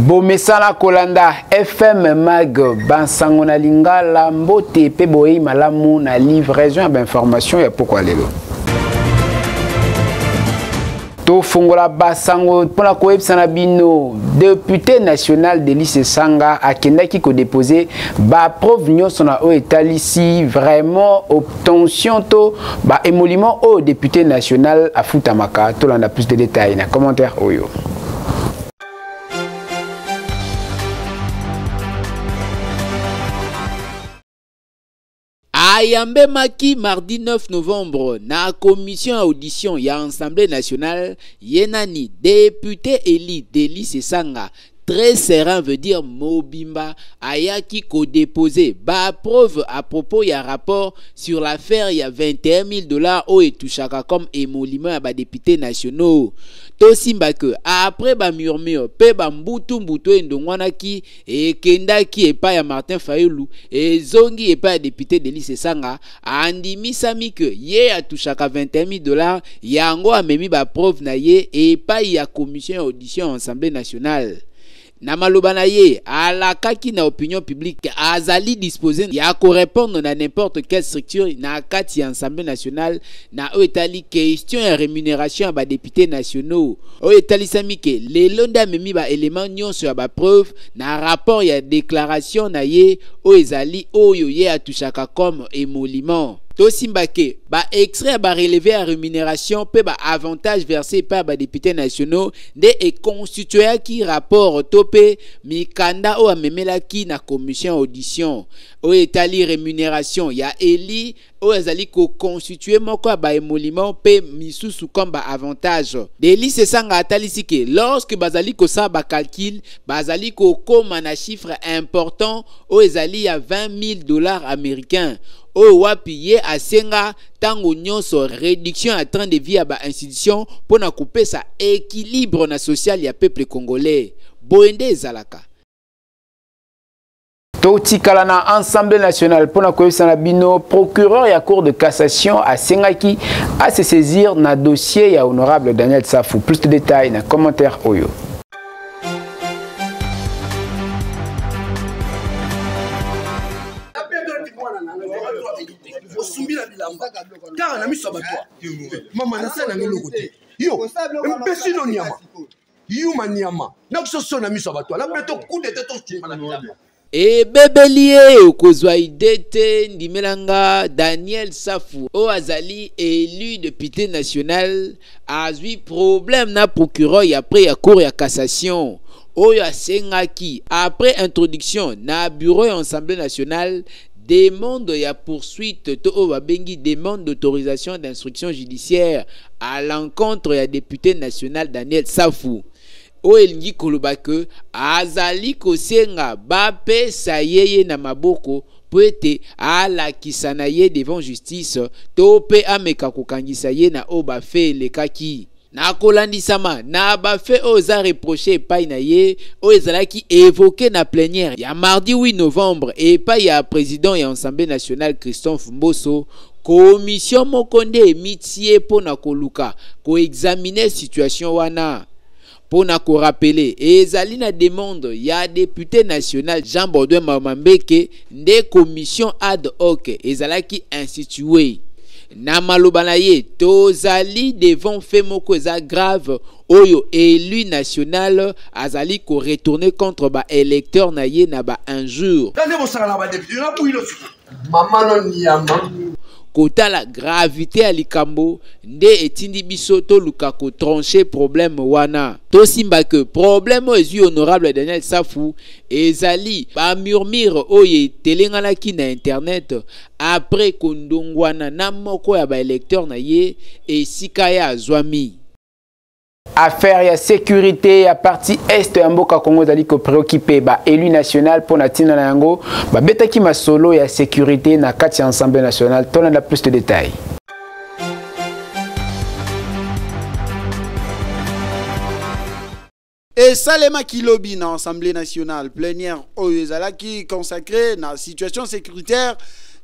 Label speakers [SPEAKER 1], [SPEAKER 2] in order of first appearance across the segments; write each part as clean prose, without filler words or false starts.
[SPEAKER 1] Bomesana kolanda FM Mag bansango na lingala mbote pe boyei malamu na livraison ya bainformation ya pokwa lelo. Tofongola basango mpona koyebisa na bino depute national Delly Sesanga akendaki kodepose bapreuve nyonso na oyo etalisi vraiment obtention to baémolument oyo depute national afutamaka. Tolanda plus de détails na commentaire oyo.
[SPEAKER 2] Ayambemaki mardi 9 novembre na commission ya audition ya Assemblée nationale, ye nani député élu Delly Sesanga très serein veut dire mobimba ayaki kodépose ba preuve à propos ya rapport sur l'affaire ya 21 000 dollars oyo etushaka comme émolument ya badéputés nationaux. Tosimba que après ba murmure pe ba mbutu mbutu endongwanaki ekendaki epai ya Martin Fayulu ezongi epai ya député Delly Sesanga andimisami que ye atushaka 21 000 dollars yango amemi ba preuve na ye epai ya commission ya audition ya Assemblée nationale. Na maloba na ye alakaki na opinion publique azali disposé ya korépondre na n'importe quelle structure na kati ya Assemblée nationale na oyo etali question ya rémunération ya badéputés nationaux oyo etalisami ke lelo nde amemi ba élément nyonso ya ba preuve na rapport ya déclaration na ye oyo ezali oyo ye atushaka comme émolument. Tosimba ke ba extrait ya ba relevé ya rémunération pe ba avantage versé par ba députés nationaux nde econstituaki rapport to pe mikanda oyo amemelaki na commission audition oyo etali rémunération ya eli oyo azali koconstitue moko ya baémolument mpe misusu comme baavantage. Delly Sesanga atalisi ke lorsque bazali kosala bacalcul bazali kokóma na chiffre important oyo ezali ya 20 000 dollars américains oyo wapi ye asenga ntango nyonso réduction ya train de vie ya bainstitution mpona kopesa équilibre na social ya peuple congolais. Boye nde ezalaka.
[SPEAKER 1] Totikala na Assemblée nationale mpona koyebisa na bino procureur ya cour de cassation asengaki à se saisir na dossier ya honorable Daniel Safu. Plus de détails na commentaire oyo.
[SPEAKER 3] Kaka na miso ya bato mama nasala nango eloko te yo mpesi no nyama yuma nyama nakusoso na miso ya bato ala mpe tokude te tosima na bilamba
[SPEAKER 2] ebebeli ye okozwa ide te. Ndimela nga Daniel Safu oyo azali élu député national azwi problème na procureur ya près ya cour ya cassation oyo asengaki après introduction na bureau ya Assemblée nationale demande ya poursuite to oyo babengi demande d'autorisation d'instruction judiciaire à l'encontre ya député national Daniel Safu oyo elingi koloba ke azali kosenga bapesa ye ye na maboko po ete alakisa na ye devant justice to mpe ameka kokangisa ye na oyo bafe elekaki. Na kolandisama na bafe oyo eza reproché epai na ye oyo ezalaki évoqué na plénière ya mardi 8 novembre epai ya président ya Assemblée nationale Christophe Mboso, commission moko nde emitie mpo na koluka koexamine situation wana. Mpo na korappeler ezali na demande ya député national Jean Baudouin Mambeke nde commission ad hoc ezalaki instituée. Na maloba na ye tozali devant fait moko eza grave oyo élu national azali koretourner contre ba électeur na ye na ba injure.
[SPEAKER 3] Nde bosaka na badéputé na bwilo siko mama no nyama.
[SPEAKER 2] Kotala gravité ya likambo nde etindi biso toluka kotrancher problème wana. Tosimba ke problème oyo ezwi honorable Daniel Safu ezali bamurmure oyo etelenganaki na internet après kondongwana na moko ya baélecteur na ye esika ye azwami.
[SPEAKER 1] Affaire ya sécurité ya partie est ya mboka Congo ezali kopréoccuper ba élu national mpo na ntina na yango babetaki masolo ya sécurité na kati ya Assemblée nationale. Tolanda plus de détails.
[SPEAKER 4] Esalemaki lobi na Assemblée nationale plénière oyo ezalaki consacré na situation sécuritaire.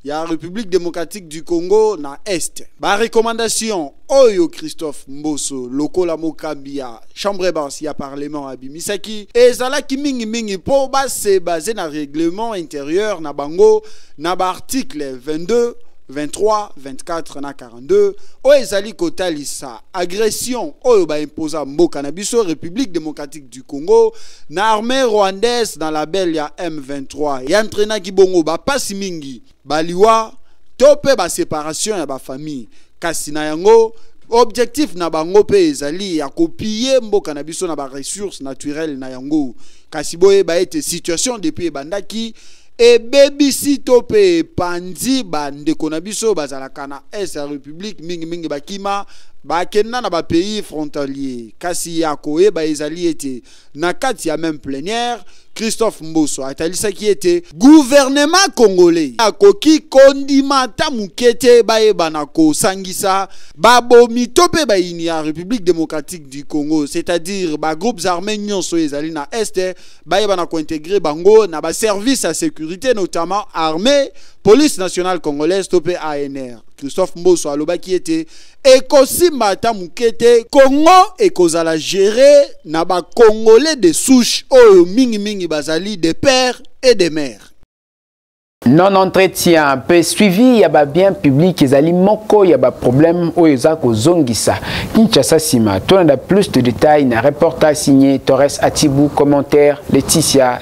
[SPEAKER 4] ya République démocratique du Congo na Est. Ba recommandation oyo Christophe Mboso lokola mokambi ya chambre basse ya parlement abimisaki ezalaki mingimingi mpo base base na règlement intérieur na bango na baarticle 22, 23, 24 na 42 oyo ezali kotalisa agression oyo baimposa mboka na biso République démocratique du Congo na armée rwandaise na label ya M23 ya entraînaki bongo bapasi mingi, baliwa to mpe baséparation ya bafamille. Kasi na yango objectif na bango mpe ezali ya kopiller mboka na biso na baressources naturelles na yango. Kasi boyeba ete situation depuis ebandaki ebebisi to mpe epanzi bandeko na biso bazalaka na Est ya République, mingimingi bakima bakenda na bapays frontalier. Kasi ya koyeba ezali ete na kati ya même plénière, Christophe Mboso atalisaki ete gouvernement congolais akoki kondima ata moke te bayeba na kosangisa babomi to mpe bayini ya République démocratique du Congo, c'est-à-dire bagroupes armés nyonso ezali na Est, bayeba na kointégrer bango na baservice ya sécurité, notamment armée, Police nationale congolaise to mpe ANR. Christophe Mboso alobaki ete ekosimba ata moke te, Congo ekozala géré na bacongolais de souche oyo mingimingi bazali de père et de mère.
[SPEAKER 1] Non entretien mpe suivi ya babien public ezali moko ya baproblème oyo eza kozongisa Kinshasa nsima. Tolanda plus de détails na reportage signé Torres Atibou, commentaire Laetitia.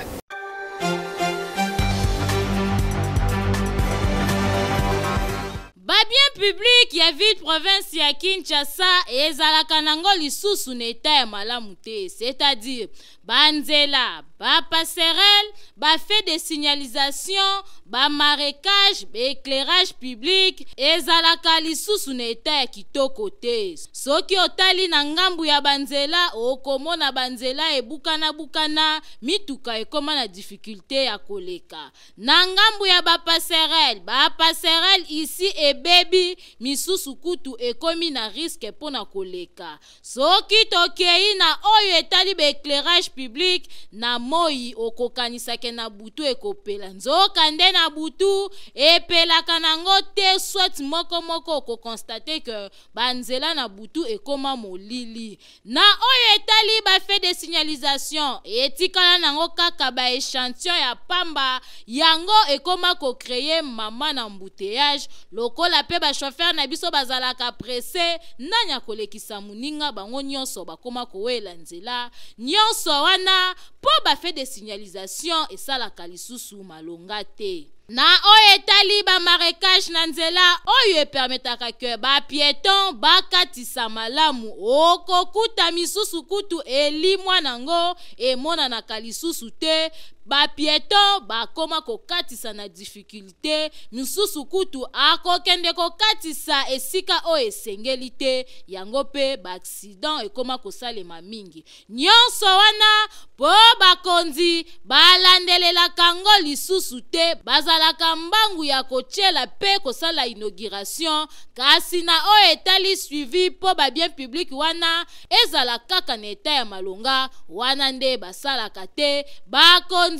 [SPEAKER 5] Babien public ya ville province ya Kinshasa ezalaka nango lisusu na état ya malamu te, c'est-à-dire banzela, bapasserelle, bafeux de signalisation, bamarécage, baéclairage public ezalaka lisusu na état ya kitoko te. Soki otali na ngambu ya banzela, okomona banzela ebukana-bukana, mituka ekóma na difficulté ya koleka. Na ngambu ya bapasserelle, bapasserelle isi ebebi, misusu kutu ekomi na risque mpo na koleka. Soki tokei na oyo etali baéclairage public, na moi okokanisake na butu ekopela, nzoka nde na butu epelaka nango te. Soit moko moko okoconstater ke banzela na butu ekóma molili. Na oyo etali bafeux de signalisation, etikala nango kaka baéchantillon ya pamba. Yango ekóma kocréer mama na embouteillage, lokola mpe bachauffeur na biso bazalaka pressé, nani akolekisa moninga, bango nyonso bakóma kowela nzela. Nyonso wana mpo bafeux de signalisation esalaka lisusu malonga te. Na oyo etali bamarécage na nzela oyo epermettaka ke bapiéton bakatisa malamu, okokuta misusu kutu elimwa nango, emonanaka lisusu te. Bapiéton bakóma kokatisa na difficulté, misusu kutu akokende kokatisa esika oyo esengeli te. Yango mpe baaccident ekóma kosalema mingi. Nyonso wana mpo bakonzi balandelelaka yango lisusu te, bazalaka mbangu ya kotiela mpe kosala inauguration, kasi na oyo etali suivi mpo babien public wana ezala kaka na état ya malonga, wana nde basalaka te. Bakonzi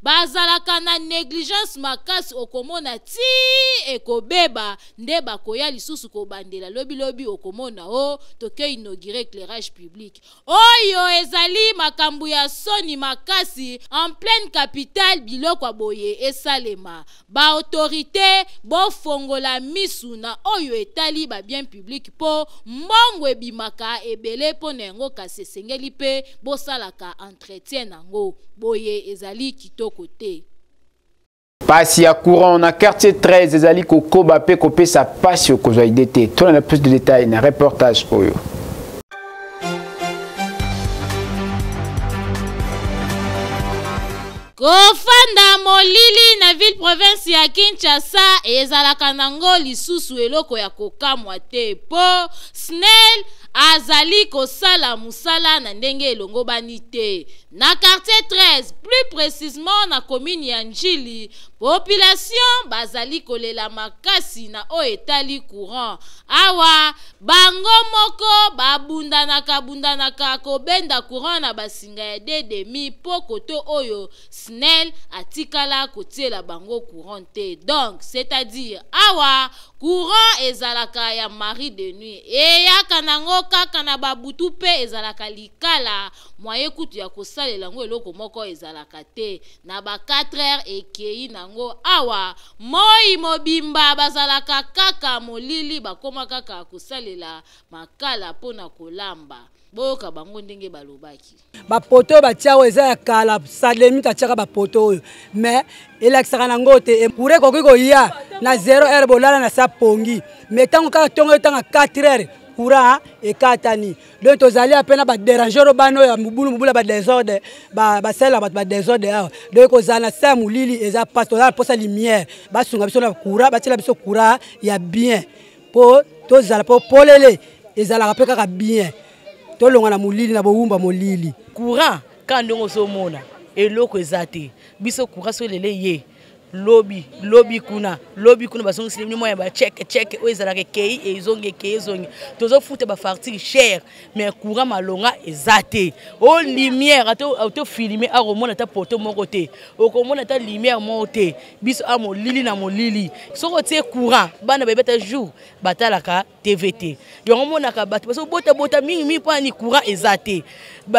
[SPEAKER 5] bazalaka na négligence makasi. Okomona ti ekobeba nde bakoya lisusu kobandela. Lobilobi okomona o toke inaugurer éclairage public. Oyo ezali makambo ya soni makasi, en pleine capitale biloko ya boye esalema. Baautorité bofongola misu na oyo etali babien public, mpo mbongo ebimaka ebele mpo na yango, kasi esengeli mpe bosalaka entretien nango. Boye ezali kitoko te.
[SPEAKER 1] Pasi ya courant na quartier 13 ezali kokoba mpe kopesa pasi, okozwa idée te. Tolanda plus de détails na reportage oyo.
[SPEAKER 5] Kofanda molili na ville province ya Kinshasa ezalaka nango lisusu eloko ya kokamwa te, mpo SNEL azali kosala mosala na ndenge elongobani te na quartier 13, plus précisement na commune ya Njili. Population bazali kolela makasi na oyo etali courant. Awa bango moko babundanaka bundanaka kobenda courant na basinga ya 2,5 mpo koto oyo SNEL atikala kotiela bango courant te. Donc c'est-à-dire awa courant ezalaka ya mari de nuit, eyaka nango kaka na babutu mpe ezalaka likala, moyen kutu ya kosalela yango eloko moko ezalaka te. Na ba 4 heures ekei nango. Awa moi mobimba bazalaka kaka molili, bakoma kaka kosalela makala mpona kolamba. Boyoka bango ndenge balobaki.
[SPEAKER 6] Bapoto oyo batia oyo eza ya kala, Sademi atiaka bapoto oyo, mais elakisaka nango te. Courant ekoki koya na 0 heure, bolala na sa pongi, mais ntango kaka ntongo etanga 4 heures, courant ekatani. Donc tozali ape na badérangeur oyo bana oyo ya mobulu mobulu ya badésordre, basalela bato badésordre awa. Donc kozala na sa ya molili eza mpasi, tozala na mposa lumière, basunga biso na courant, batiela biso courant ya bien mpo tozala mpo polele ezalaka mpe kaka bien, tolonga na molili na bowumba molili.
[SPEAKER 7] Courant kaka ndenge ozomona eloko eza te, biso courant so elele ye lobi lobi kuna lobi kuna bazongiseli bino mwa ya bacheke cheke oyo ezalaka ekei ezongi ekei ezongi, tozofuta bafartire cher, mais courant malonga eza te. O lumière ata filme akomona ata poto moko te, okomona ata lumière moko te, biso a molili na molili. Soki otie courant, bana bayebi ata jour batalaka TV te, yango omonaka bato bazobotabota mingimingi mpo ani courant eza te.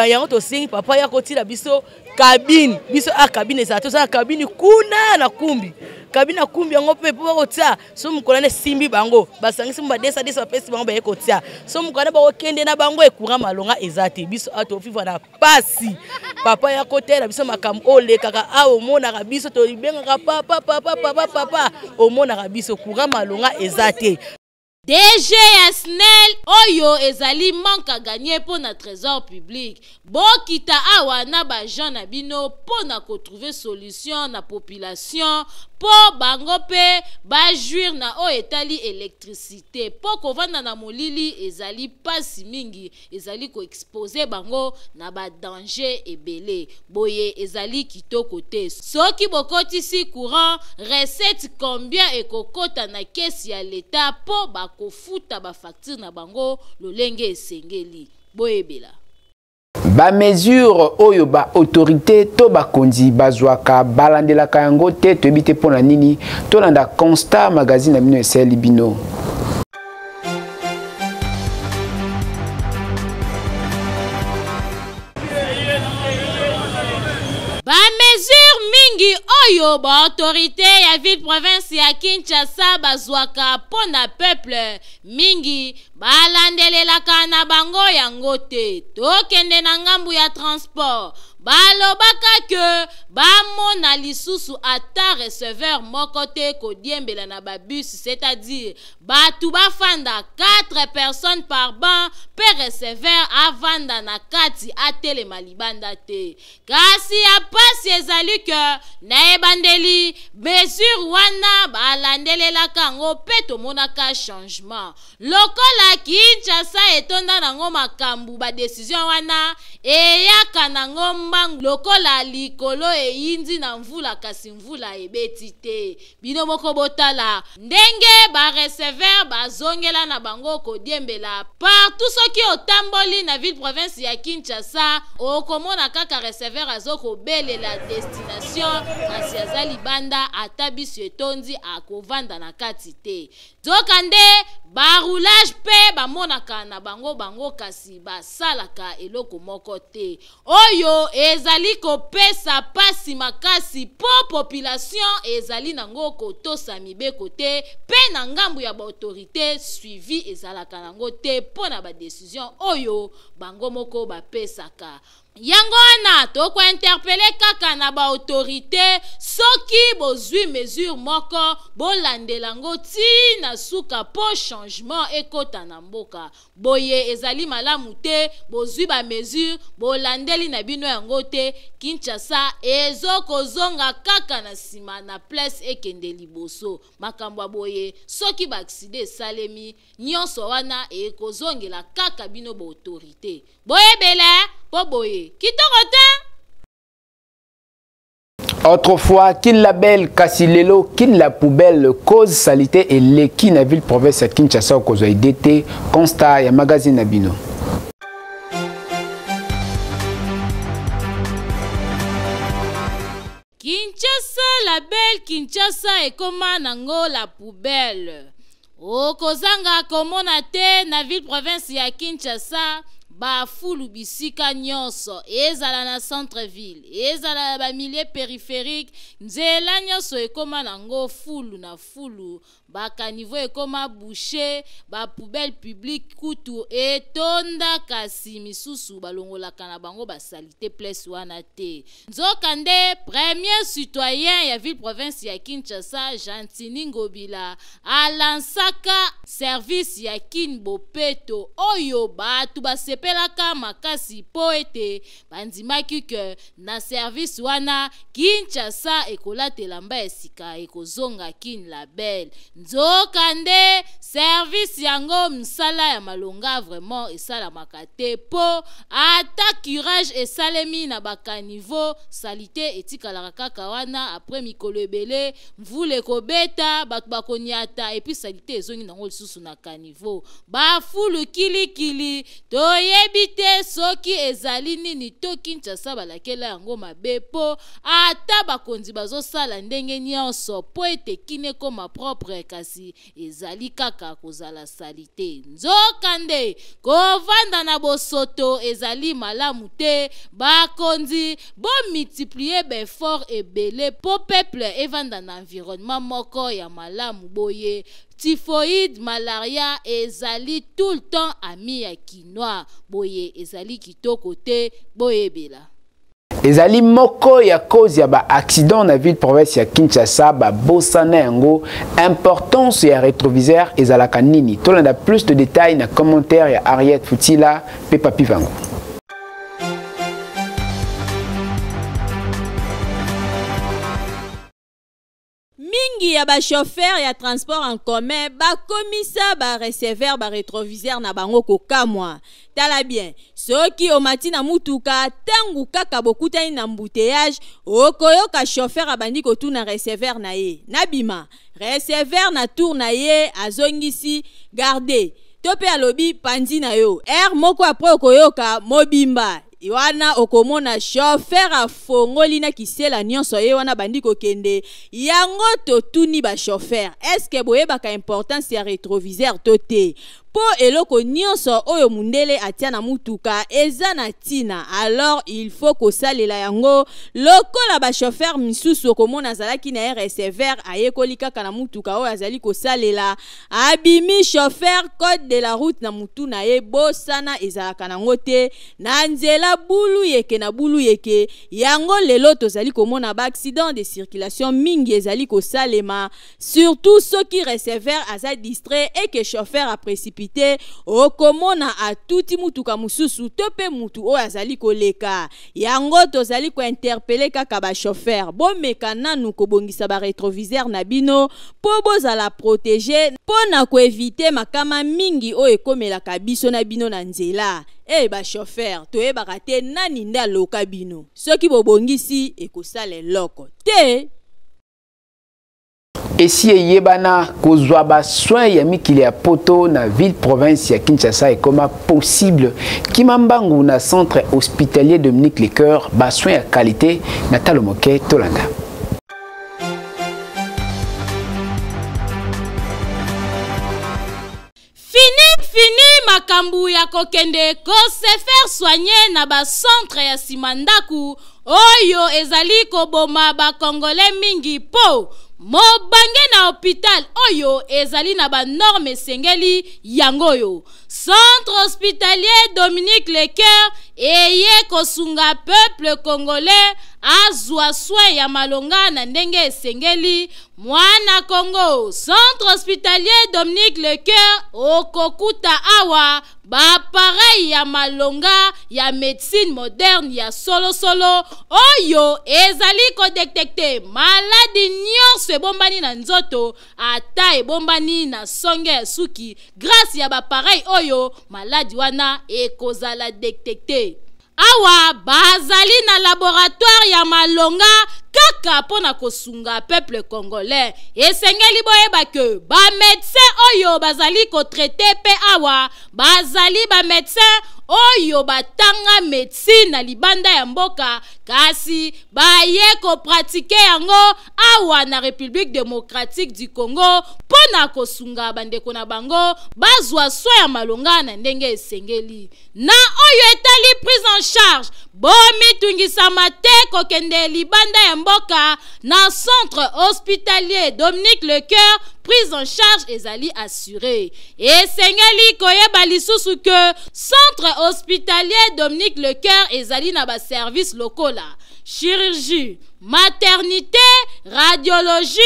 [SPEAKER 7] Yango tosengi papa ya kotila biso cabine, biso a cabine ezala, tozala cabine kuna na kumbi, cabine na kumbi yango mpe mpo bakotia so mokolo wana esimbi bango, basangisi mo badesa desa bapesi bango baye kotia so mokolo wana bakokende na bango. Courant malonga eza te, biso a tovivre na pasi. Papa ya kotela biso makambo oyo olekaka awa, omonaka biso tobengaka papa papa papa papa, omonaka biso courant malonga eza te.
[SPEAKER 5] DG ya SNEL oyo ezali manque à gagner mpo na trésor public. Bokita awa na baagent na bino mpo na kotrouver solution na population mpo bango mpe bajouir na oyo etali électricité, mpo kovanda na molili ezali mpasi mingi, ezali koexposer bango na badanger ebele. Boye ezali kitoko te. Soki bokotisi courant, recette combien ekokota na kesi ya leta mpo bakofuta bafacture na bango lolenge esengeli? Boyebela.
[SPEAKER 1] Bamesure oyo baautorité to bakonzi bazwaka, balandelaka yango te, toyebi te mpo na nini. Tolanda constat magazine na bino esali bino.
[SPEAKER 5] Bamesure mingi oyo baautorité ya ville province ya Kinshasa bazwaka mpo na peuple mingi, balandelelaka na bango yango te. Tokende na ngambu ya transport. Balobaka ke bamona lisusu ata receveur moko te kodiembela na babus, c'est-à-dire bato bafanda 4 personnes par banc mpe receveur avanda na kati, atelema libanda te. Kasi ya pasi ezali ke na ebandeli mesure wana balandelelaka yango mpe tomonaka changement. Lokola Kinshasa etonda nango makambo, badécision wana eyaka nango mbangu lokola likolo eyindi na mvula, kasi mvula ebeti te. Bino moko botala ndenge bareceveur bazongela na bango kodiembela partout. Soki otamboli na ville province ya Kinshasa, okomona kaka receveur azokobelela destination, kasi aza libanda. Ata biso etondi, akovanda na kati te. Nzokande baroulage mpe bamonaka na bango bango, kasi basalaka eloko moko te. Oyo ezali kopesa pasi makasi mpo population ezali nango kotosa mibeko te, mpe na ngambu ya baautorité suivi ezalaka nango te mpo na badécision oyo bango moko bapesaka. Yango wana tokointerpeller kaka na baautorité: soki bozwi mesure moko, bolandela yango ti na suka mpo changement ekɔta na mboka. Boye ezali malamu te, bozwi bamesure, bolandeli na bino yango te. Kinshasa ezokozonga kaka na nsima na place ekende liboso. Makambo ya boye, soki baaccident esalemi, nyonso wana ekozongela kaka bino baautorité. Boyebela mpo boye kitoko te.
[SPEAKER 1] Autrefois, Kin la belle, kasi lelo, Kin la poubelle, cause salité eleki na ville province ya Kinshasa okozwa idée te, constat ya magazine na bino.
[SPEAKER 5] Kinshasa la belle Kinshasa ekoma nango la poubelle. Okozanga komona te na ville province ya Kinshasa bafulu bisika nyonso, ezala na centre ville, ezala na ba milieu périphérique, nzela nyonso ekoma nango fulu na fulu, ba caniveau ekoma bouché, ba poubelle publique kutu etonda, kasi misusu balongolaka na bango ba salité place wana te. Nzokande premier citoyen ya ville province ya Kinshasa Gentiny Ngobila alansaka service ya Kin Bopeto oyo bato basepelaka makasi po ete bandimaki ke na service wana Kinshasa ekolatela mba esika ekozonga Kin la belle. Nzokande service yango msala ya malonga vraiment esalamaka te po ata curage esalemi na bakaniveau salite etikalaka kaka wana après mikolo ebele mvula ekobeta bato bakoniata et puis salite ezongi nango lisusu na caniveau bafulu kilikili toyebi te soki ezali nini to Kinshasa balakela yango mabe po ata bakonzi bazosala ndenge nyonso po ete Kin ekoma propre kasi ezali kaka kozala salite. Nzokande kovanda na bosoto ezali malamu te, bakonzi bo multiplier ba effort ebele po peuple evanda na environnement moko ya malamu boye. Typhoïde, malaria ezali tout le temps ami ya kinois boye ezali kitoko te boyebela.
[SPEAKER 1] Ezali moko ya cause ya ba accident na ville province ya Kinshasa ba bosana yango importance ya rétroviseur ezalaka nini. Tolanda plus de détails na commentaire ya Ariette Futila pe Papi Vango.
[SPEAKER 8] Mingi ya ba chauffeur ya transport en commun bakomisa ba receveur ba rétroviseur na bango kokamwa. Tala bien, soki omati na mutuka tangu kaka bokutani na embouteillage, okoyoka chauffeur abandi kotuna receveur na ye. Nabima, receveur na tour na ye azongisi garde. To pe alobi panzi na yo. R moko après okoyoka mobimba. Wana okomona chauffeur afongoli na kisela nyonso ye wana bandi kokende. Yango totuni ba chauffeur, est-ce que boyebaka importance ya rétroviseur to te? Po eloko nyonso oyo mundele atia na mutuka eza na tina, alors il faut kosalela yango. Lokola ba chauffeur misusu okomona azalaki na receveur ayekoli kaka na mutuka oyo azali kosalela, abimi chauffeur code de la route na mutu na ye bosana ezalaka nango te na nzela bulu yeke na bulu yeke. Yango lelo tozali komona ba accident de circulation mingi ezali kosalema, surtout soki receveur aza distrait et que chauffeur a précipité, okomona atuti mutuka mususu to pe mutu oyo azali koleka. Yango tozali ko interpeller kaka ba chauffeur, bomeka nanu kobongisa ba rétroviseur na bino po bozala protéger po na ko éviter makama mingi oyo ekomelaka biso na bino na nzela. Eh ba chauffeur, toyebaka te nani nde aloka bino. Soki bobongisi ekosala eloko te.
[SPEAKER 1] Esi eyebana kozwa ba soins ya mikili ya poto na ville province ya Kinshasa ekoma possible. Kimambangu na centre hospitalier Dominique Lecoeur ba soins ya qualité na talo moke tolanda.
[SPEAKER 5] Fini, fini makambu ya kokende ko se faire soigner na ba centre ya simandaku oyo ezali koboma ba Congolais mingi po mobange na hôpital oyo ezali na ba norme esengeli yango oyo. Centre hospitalier Dominique Lecoeur eye kosunga peuple congolais azwa soin ya malonga na ndenge esengeli. Mwana Congo, centre hospitalier Dominique Lecoeur okokuta awa ba appareil ya malonga ya médecine moderne ya solo solo oyo ezali kodetecte maladi nyonso ebombani na nzoto ata ebombani na songe ya suki. Grâce ya ba appareil oyo maladi wana ekozala detecte. Awa bazali na laboratoire ya malonga kaka mpo na kosunga peuple congolais. Esengeli boyeba ke ba médecin oyo bazali kotraiter mpe awa bazali ba médecin oyo batanga médecine na libanda ya mboka, kasi baye kopratiquer yango awa na République démocratique du Congo mpo na kosunga bandeko na bango bazwa soin ya malonga na ndenge esengeli. Na oyo etali prise en charge, bomitungisama te kokende libanda ya mboka. Na Centre hospitalier Dominique Lecoeur, prise en charge ezali assuré. Esengeli koyeba lisusu ke Centre hospitalier Dominique Lecoeur ezali na baservice lokola chirurgie, maternité, radiologie,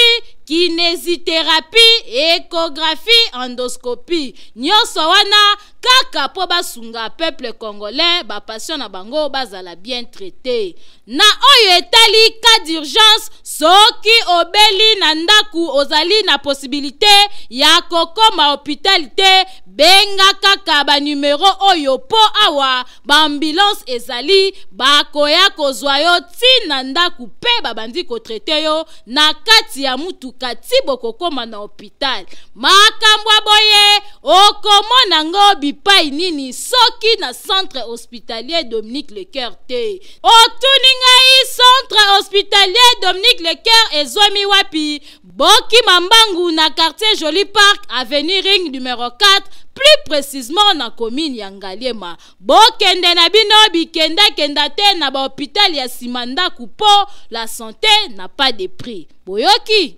[SPEAKER 5] kinésithérapie, échographie, endoscopie. Nyonso wana kaka mpo basunga peuple congolais, bapatient na bango bazala bien traité. Na oyo etali cas d'urgence, soki obeli na ndako, ozali na possibilité ya kokoma hôpital te, benga kaka banumero oyo, mpo awa baambulance ezali, bakoya kozwa yo ntina ndako mpe babandi kotraiter yo na kati ya mutuka ti bokokoma na hôpital. Makambo ya boye okomona ngo bipai nini soki na Centre hospitalier Dominique Lecoeur te? Otuni ngai, Centre hospitalier Dominique Lecoeur ezwami wapi? Bokima mbangu na quartier Joli Park, avenue Ring numéro 4, plus précisément na commune ya Ngaliema. Bokende na bino bikendakenda te na bahôpital ya nsima ndako, mpo la santé n'a pas de prix. Boyoki?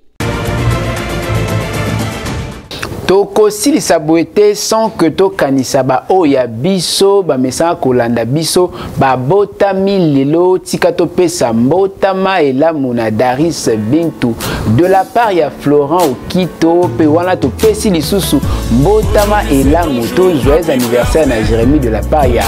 [SPEAKER 1] Tokosilisa boye te sans que tokanisa baoyo ya biso bamesana kolanda biso, babotami lelo. Tika topesa mbotama elamu na Daris Bintu de la part ya Florent Okito, mpe wana topesi lisusu mbotama elamu to joyeux anniversaire na Jérémie de la part ya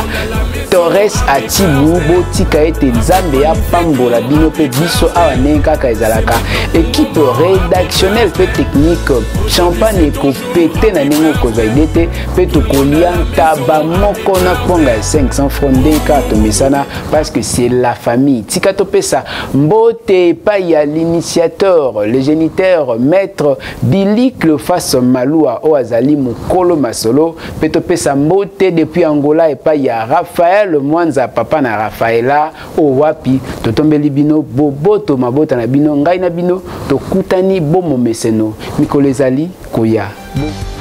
[SPEAKER 1] Torres Atibu. Botika ete Nzambe apambola bino mpe biso awa ndenge kaka ezalaka. Équipe rédactionnelle mpe technique, champagne ekopete na ndenge okozwa idée te, mpe tokolia ntaba moko na kwanga ya 500 francs ndenge kaka tomesana, parce que c'est la famille. Tika topesa mbote epai ya l'initiateur, le géniteur, maître Billy Cleofas Malua oyo azali mokolo masolo, mpe topesa mbote depuis Angola epai ya Raphaël Mwanza, papa na Rafaela oyo wapi. Totombeli bino boboto mabota na bino. Ngai na bino tokutani bomomeseno mikolo ezali koya. Bo.